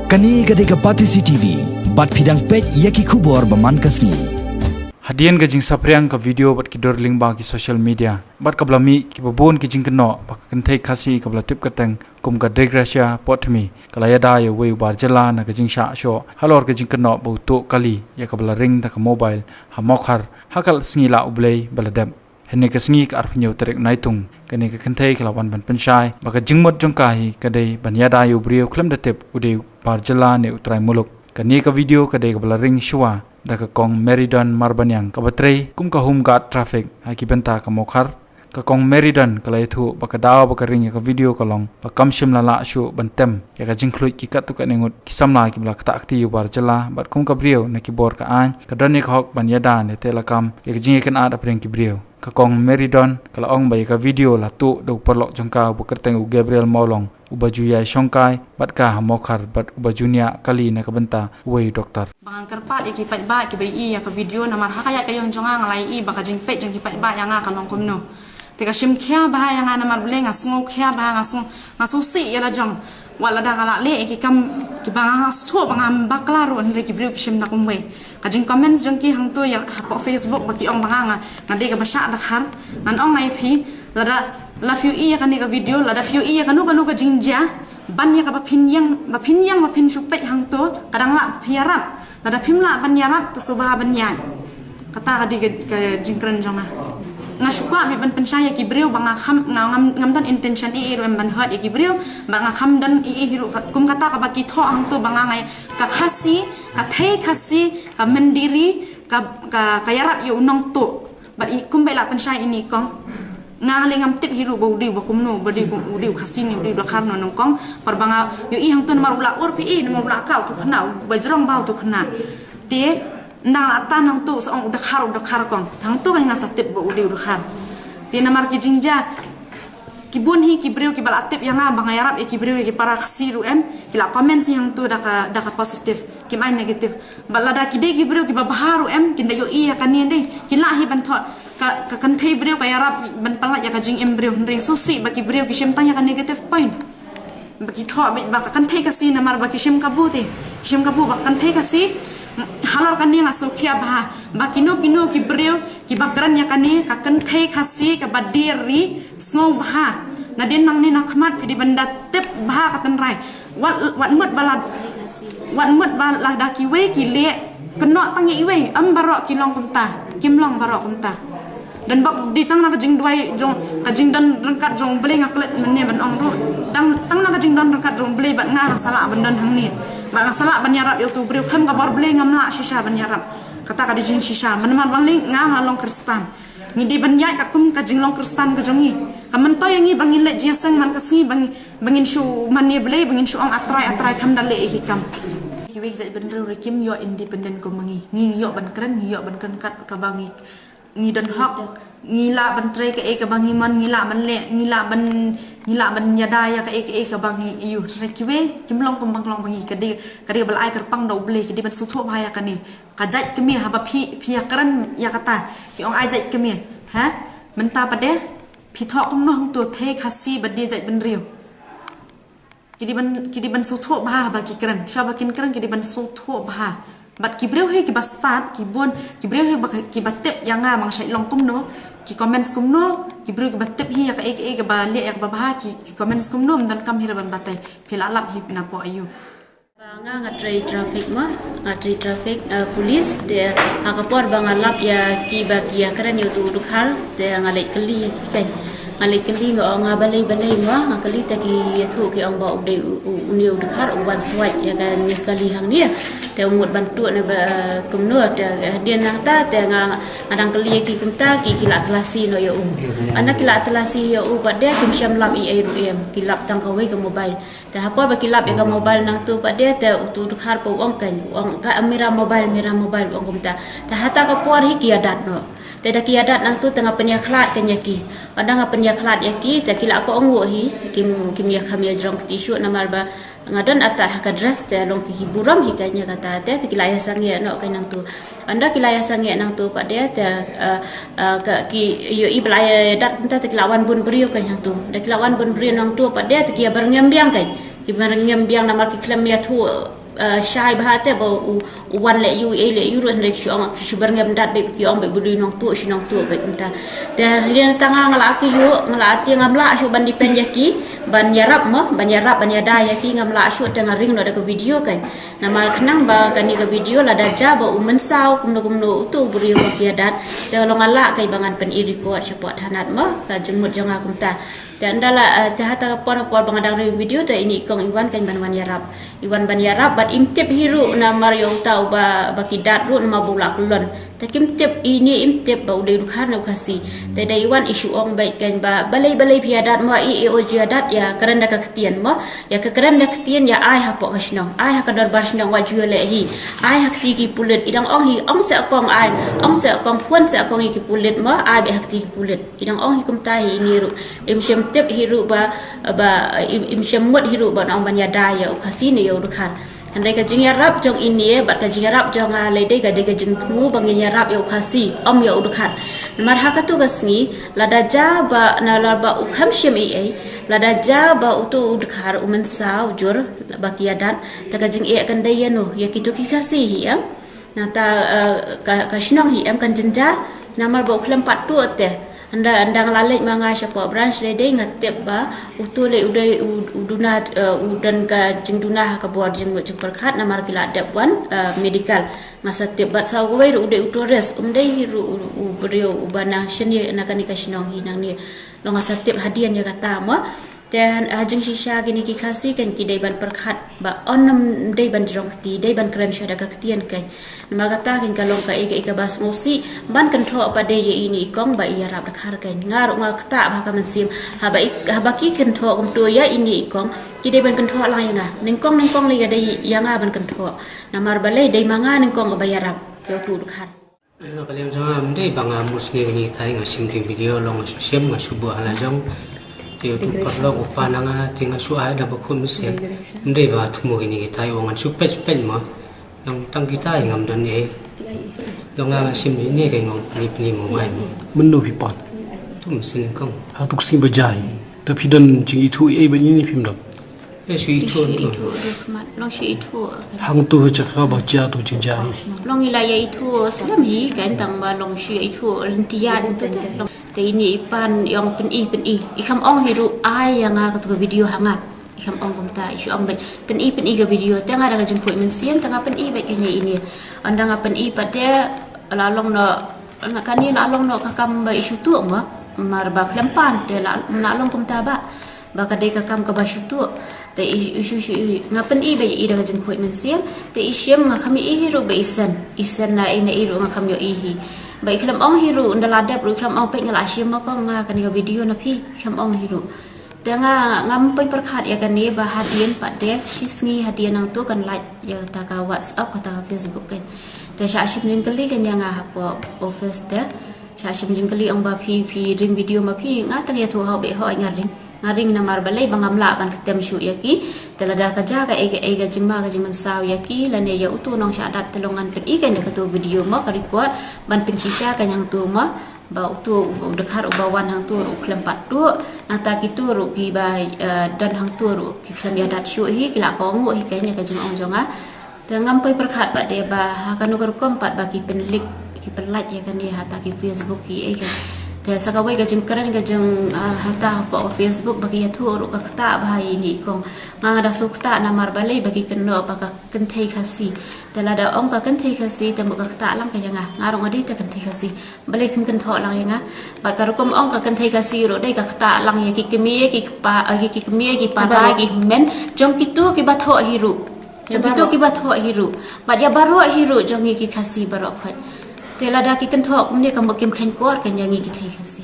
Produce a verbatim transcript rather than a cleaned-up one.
Kane ka dei ka Batesi T V, bad phi dang peit ïa ki khubor ba man ka sngi. Hadien ka jingsaphriang ka video bad ki dur lyngba ki social media, bad ka ba la mih kiba bun ki jingkynnoh ba ka kynthei Khasi ka ba la tip kyrteng kum ka Degracia Potmi ka la ïada ïa uwei u bar jylla na ka jingshah shoh halor ka jingkynnoh ba u tuh kali ïa ka ba la ring da ka mobile ha Mawkhar ha ka sngi Lah U Blei ba la dep. Hynne ka sngi ka arphew hynñiew tarik Naitung, kane ka kynthei ka la wan ban pynshai ba ka jingmut jong ka hi ka dei ban ïada ïa u briew khlem da tip, u dei u bar jylla ne u trai muluk. Kane ka video ka dei ka ba la ring shuwa da ka Kong Meridon Marbaniang, ka ba trei kum ka Home Guard Traffic ha ki bynta ka Mawkhar. Ka Kong Meridon ka la ïathuh ba ka daw ba ka ring ïa ka video ka long ba kam shym la lah shuh ban tem ïa ka jingkhluit ki katto katne ngut ki samla ki ba la ktah kti ïa u bar jylla, bad kum ka briew na ki bor ka aiñ, ka don ïa ka hok ban ïada ne teh lakam ïa ka jingïakynad hapdeng ki briew. Ka Kong Meridon ka la ong ba ïa ka video la tuh da u paralok jong ka u ba kyrteng u Gabriel Mawlong, u ba ju ïai shongkai bad ka ha Mawkhar, bad u ba ju niah kali na ka bynta uwei u doktor. Ba ngan kyrpad ïa ki paidbah ki ba ïohi ïa ka video, namar ha ka ïaid ka ïong jong nga nga la ïohi ba ka jingpeit jong ki paidbah ïa nga ka long kumno. Te ka shim khia bha ïa nga namar balei, nga sngew khia bha, nga sngew, nga sngewsih ïa la jong. Wat lada nga la leh ïa ki kam ki ba nga sngewthuh ba ngam bakla ruh, hynrei ki briew ki shim na kumwei. Ka jingcomment jong ki hangto ïa hapoh Facebook ba ki ong ba nga, nga, nga dei ka ba shah dkhar. Ngan ong ïa phi, lada, la phi ïohi ïa kane ka video, lada phi ïohi ïa kano kano ka jingjia, ban ïa ka ba phin ïeng, ba phin ïeng, ba phin shu peit hangto, ka dang lah ba phi ïarap. Lada phim lah ban ïarap, to sngewbha ban ïaid. Kata ka dei ka, ka jingkren jong nga. Nga shu kwah beit ban pynshai ïa ki briew ba nga kham, nga ngam, ngam don intention ei ei ruh em ban hurt ïa ki briew, ba nga kham don ei ei hi ruh ka, kum kata ka ba ki thoh hangto ba nga ngai ka Khasi, ka thei Khasi, ka myndiri, ka, ka, ka ïarap ïa u nongtuh. Bad i kum ba i la pynshai ine i kong. Nga lei ngam tip hi ruh ba u dei u ba kumno, ba dei u, u dei u Khasi ne u dei u dkhar ne u nyngkong. Par ba nga ïohi hangto namar u la ur phi, namar u la kah u tu khynnah, u ba jrong bha u tu khynnah. Te, nang la tan hangto sa ong u dkhar, u dkhar kong. Hangto kan nga sa tip ba u dei u dkhar. Te namar ki jingjia, ki bun hi ki briew ki ba la tip ïa nga ba nga ïarap ïa ki briew ïa ki para Khasi ruh em, ki la comment hi hangto da ka, da ka positive. Kim ai negative. Bad lada ki dei ki briew ki ba bha ruh em, kin da ïohi ïa kane dei. Kin lah hi ban thoh ka, ka kynthei briew ka ïarap ban pyllait ïa ka jingim briew, hynrei sngewsih ba ki briew ki shim tang ïa ka negative point. Ba ki thoh ba, ba ka kynthei Khasi namar ba ki shim kabu te. Ki shim kabu ba ka kynthei Khasi, halor kane nga sngewkhia bha. Ba kino kino ki briew ki ba kren ïa kane, ka kynthei Khasi ka ba die ri sngewbha. Nadien nangne na khmat phi dei ban da tip bha ka tynrai. Wat, wat mut ba la, wat mut ba lada kiwei ki leh kynnoh tang ïa iwei, em baroh ki long kumta, kim long baroh kumta. Don bok dei tang na ka jingduwai jong, ka jingdon ryngkat jong U Blei nga klet mynne ban ong ruh. Dang tang na ka jingdon ryngkat jong U Blei bad nga nga sa lah ban don hangne. Bad nga sa lah ban ïarap ïa uto u briew, khlem ka bor Blei ngam lah shisha ban ïarap. Kata ka dei jingshisha, namar balei nga nga long Khristan. Ngi dei ban ïaid katkum ka jinglong Khristan ka jong ngi. Ka myntoi ïa ngi ba ngin leit jingïaseng man ka sngi ba ngi, ba ngin shu mane Blei, ba ngin shu ong A Trai, A Trai, kham da leh ïa ki kam. Kiwei ki jaitbynriew ruh kim ïoh independent kum ma ngi. Ngi ïoh ban kren, ngi ïoh ban kren kat kaba ngi, ngi don hok. Ngi lah ban trei kaei kaba ngi mon, ngi lah ban leh, ngi lah ban, ngi lah ban ïada ïa kaei kaei kaba ngi ïoh. Hynrei kiwei kim long kum ba long ba ngi. Ka dei, ka dei ba la ai kyrpang da U Blei, ka dei ban sngewthuh bha ïa kane. Ka jait kmie haba phi, phi ïakren ïa kata. Ki ong ai jait kmie. Ha? Mynta pat de phi thoh kumno hangto, thei Khasi bad die jaitbynriew. Ki dei ban, ki dei ban sngewthuh bha haba ki kren. Shuwa ba kin kren ki dei ban sngewthuh bha. Bad ki briew hi ki ba stad, ki bun, ki briew hi ba ki ba tip ïa nga ba nga shait long kumno, ki comments kumno, ki briew ki ba tip hi ïa kaei kaei kaba leh ïa kaba bha, ki, ki comments kumno, ym donkam hi ruh ban batai. Phi la lap hi napoh aiu. Ba nga nga trei traffic ma, nga trei traffic, eh, police, te ha ka por ba nga lap ïa ki ba ki ïakren ïa uto u dkhar, te nga leit kylli ïa ki keiñ. Nga leit kylli nga ong nga balei balei ma, nga kylli te ki ïathuh ki ong ba u dei u, u, une u dkhar u wan swait ïa kane kali hangne. Te u mut ban tuh ne ba kumno, te hadien nangta te nga, nga dang kylli ïa ki kumta ki, ki la tlasi noh ïa u. Ynda ki la tlasi ïa u pat de kim shym lap ei ei ruh em, ki lap tang kawei ka mobile. Te ha por ba ki lap ïa ka mobile nangto pat de te uto u dkhar pat u ong keiñ, u ong ka mera mobile, mera mobile u ong kumta. Te hata ka por hi ki ïadat noh. Te da ki ïadat nangto te nga pynïakhlad keiñ ïa ki. Ynda nga pynïakhlad ïa ki te ki la kohnguh hi, kim, kim ïakham ïajrong kti shuh namar ba nga don artat ha ka dress te long ki burom hi keiñ ïa kata te, te ki la ïasangeh noh keiñ nangto. Ynda ki la ïasangeh nangto pat de te, eh, eh, ka, ki ïohi ba la ïadat kumta te ki la wan bun briew keiñ hangto. Da ki la wan bun briew nangto pat de te ki ïa byrngem biang keiñ. Ki byrngem biang namar ki khlem ïathuh, eh, shai bha te ba u, u wan leh ïa u, eh, leh ïa u ruh, hynrei ki shu ong, ki shu byrngem dat beit, ki ong beit ba u dei u nongtuh, u shu nongtuh beit kumta. Te hadien tang nga la ki ïoh, nga la, te ngam lah shuh ban defend ïa ki, ban ïarap mo, ban ïarap, ban ïada ïa ki, ngam lah shuh, te nga ring noh da ka video kan. Namar khnang ba kane ka video lada jia ba u mynsaw kumno kumno utu u briew ba ki ïadat, te long nga lah kai ba ngan pyn-i record shapoh thanat mo, ka jingmut jong nga kumta. Te ynda la, eh, te hata ka por, por ba nga dang ring video te ine i kong i wan kan ban wan ïarap. I wan ban ïarap bad im tip hi ruh namar ïa uta uba, ba ki dat ruh namar ba u la kyllon. Te kim tip, ine im tip ba u dei u Dkhar ne u Khasi. Te da i wan i shu ong beit kan ba balei balei phi ïadat mo, i, i o ju ïadat ïa kren da ka ktien mo. Ïa ka kren da ktien ïa ai hapoh ka shnong. Ai ha ka dorbar shnong wat ju ïaleh hi. Ai ha kti ki pulit. I dang ong hi, ong seh kong ai. Ong seh kong, phone seh kong ïa ki pulit mo. Ai beit ha kti ki pulit. I dang ong hi kumta hi ine ruh. Im shym tip hi ruh ba, ba, im, im shym mut hi ruh ba nang ban ïada ïa u Khasi ne ïa u Dkhar. Hynrei ka jingïarap jong ine bad ka jingïarap jong nga lei dei ka dei ka jingthmu ba ngin ïarap ïa u Khasi, ym ïa u Dkhar. Namar ha katu ka sngi, lada jia ba na la ba u kham shim ei ei, lada jia ba utu u Dkhar u mynsaw jur ba ki ïadat, te ka jingeh kan dei ïano, ïa kitu ki Khasi hi em. Nangta, eh, ka, ka shnong hi em kan jynjar, namar ba u khlem pat tuh te. Ynda, ynda nga la leit ma nga shapoh branch lei dei nga tip ba utu lei u dei u, u duna, eh, u don ka jingduna ha ka bor jingmut jingpyrkhat namar ki la dep wan, eh, medical. Nga sa tip bad sa uwei ruh u dei u tourist, um dei hi ruh u, u briew uba nang shane na kane ka shnong hi nangne. Long nga sa tip hadien ïa kata mo. Te ha, ha jingshisha kine ki Khasi kan ki dei ban pyrkhat ba ym dei ban jrong kti, dei ban kren shuwa da ka ktien kan. Namar kata kan ka long kaei kaei kaba sngewsih ban kynthoh pat de ïa ine i kong ba i ïarap Dkhar kan. Nga ruh nga ktah bha ka mynsiem. Haba i, haba ki kynthoh kumto ïa ine i kong, ki dei ban kynthoh lang ïa nga. Nyngkong nyngkong lei ka dei ïa nga ban kynthoh. Namar balei dei ma nga nyngkong kaba ïarap ïa utu u Dkhar. Nga ka liang jong nga, ym dei ba nga mut sngi kine kitai, nga shim ring video long nga shu shim, nga shu buh ha la jong. Te utu u paralok u pan na nga, te nga shu ai da ba khun mynsiem. Ym dei ba nga thmu kine kitai, u ngan shu peit peit mo. Nang tang kitai ngam don ei. Long nga nga shim ine ka ngong pyni pyni mo mai mo. Mynno phi pan? Tu mynsiem kong. Ha tu ka sngi ba jia hi. Te phi don jingithuh ei ba ine phim don? Eh, shu ithuh tu. Ithuh tu, mat, long shu ithuh. Hangtu ha jaka ba jia tu jingjia hi. Long i la ïa ithuh slem hi, kan tang ba long shu ïa ithuh lynti ïa tu te. Long te ine i pan i ong pyni pyni. I kham ong hi ruh ai ïa nga katu ka video ha nga. I kham ong kumta, i shu ong beit pyni pyni ka video. Te nga da ka jingkhuid mynsiem, te nga pyni beit kane ine. Ynda nga pyni pat te la long noh, na kane la long noh ka kam ba i shu tuh mo. Mar ba khlem pan te la, la long kumta ba. Ba ka dei ka kam kaba shu tuh. Te i, i shu, shu, i, nga pyni beit ïa i da ka jingkhuid mynsiem. Te i shim nga kham ïohi hi ruh ba i send. I send na ei na ei ruh nga kham ïohi hi. Ba i khlem ong hi ruh, ynda la dep ruh i khlem ong peit nga la shim ma kong nga kane ka video na phi. I khlem ong hi ruh. Te nga, ngam poi pyrkhat ïa kane ba hadien pat de, shi sngi hadien nangtu kan lait ïa kata ka WhatsApp, kata ka Facebook kan. Te shah shim jingkylli kan ïa nga hapoh office te. Shah shim jingkylli ong ba phi, phi ring video ma phi, nga tang ïathuh hok beit hok nga ring. Nga ring namar balei ba ngam lah ban ktem shuh ïa ki. Te lada ka jia kaei kaei ka jingma ka jingmynsaw ïa ki, lane ïa utu u nongshah dat te long ngan pyni kan ïa katu video mo ka record, ban pynshisha kan ïa utu mo. Ba utu u Dkhar uba wan hangtu ruh u khlem pat tuh, nangta kitu ruh kiba, eh, don hangtu ruh ki khlem ïadat shuh hi, ki la kohnguh hi kan ïa ka jingong jong nga. Te ngam poi pyrkhat pat de ba ha kano ka rukom pat ba ki pynlik, ki pynlait ïa kane hata ki Facebook ki ei kan. Te sa kawei ka jingkren ka jing, ah, hata hapoh Facebook ba ki ïathuh ruh ka ktah bha ïa ine i kong. Nga nga da shu ktah namar balei ba ki kynnoh ba ka kynthei Khasi. Te lada ong ka kynthei Khasi te mut ka ktah lang ka ïa nga. Nga ruh nga dei te kynthei Khasi. Balei phim kynthoh lang ïa nga? Bad ka rukom ong ka kynthei Khasi ruh dei ka ktah lang ïa ki kmie ki kpa, ïa ki kmie ki para ki hynmen jong kitu kiba thoh hi ruh. Jong kitu kiba thoh hi ruh. Bad ïa baroh hi ruh jong ngi ki Khasi baroh khoit. Te lada ki kynthoh kumne ka mut kim kheiñ kor kan ïa ngi ki thei Khasi.